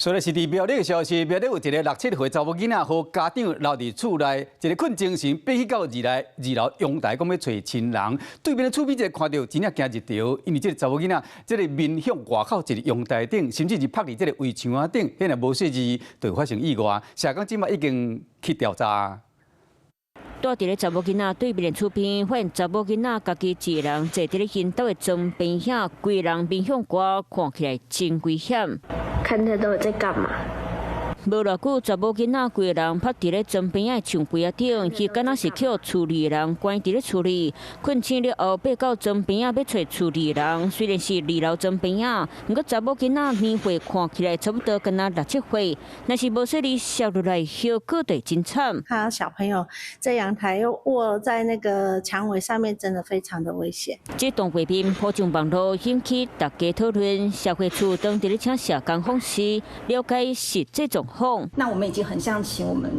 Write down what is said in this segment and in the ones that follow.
所以是佇苗栗的消息，苗栗有一个六七歲查某囡仔，予家長留佇厝內，一个困精神，爬去到二樓陽台，講欲揣親人。對面的厝邊一个看著真正驚一趒，因為這个查某囡仔，這个面向外口一個陽台頂，甚至是趴佇這个圍牆仔頂，彼若無細膩就會發生意外。社工這馬已經去調查。蹛佇咧查某囡仔對面的厝邊，發現查某囡仔家己一个人坐佇咧𪜶兜的床邊遐，規人面向外，看起來真危險。看他到底在幹嘛？無偌久，查某囡仔規个人趴佇咧床邊仔的牆櫃仔頂，伊敢若是予厝裡的人關佇咧厝裡。困醒了後，爬到床邊仔欲揣厝裡的人，雖然是二樓床邊仔，毋過查某囡仔年歲看起來差不多敢若六七歲，若是無細膩摔落來，後果就真慘。看到小朋友在陽台又臥在那個牆圍上面，真的非常的危險。這段畫面鋪上網路，引起大家討論。社會處當佇咧請社工訪視，了解實際狀況。那我們已經橫向請我們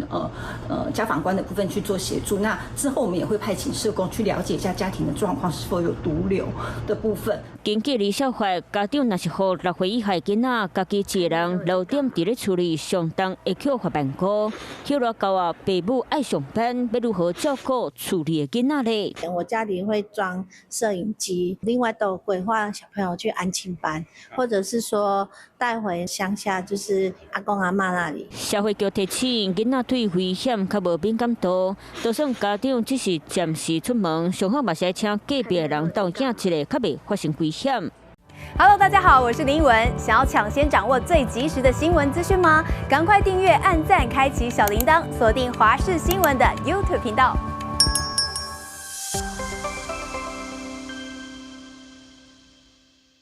家訪官的部分去做協助。那之後我們也會派遣社工去了解一下家庭的狀況是否有獨留的部分。根據兒少法，家長若是予6歲以下囡仔家己一个人留踮佇咧厝裡，相當會予罰萬箍。歇熱到啊，爸母愛上班，欲如何照顧厝裡的囡仔咧？我家裡會裝攝影機，另外都有規劃小朋友去安親班，或者是說帶回鄉下，就是阿公阿嬤那裡。社會局提醒，囡仔對危險較無敏感度，就算家長只是暫時出門，上好嘛是愛請隔壁的人鬥驚一下，較袂發生危險。 Hello，大家好，我是林文。想要搶先掌握最及時的新聞資訊嗎？趕快訂閱、按讚、開啟小鈴鐺，鎖定華視新聞的 YouTube 頻道。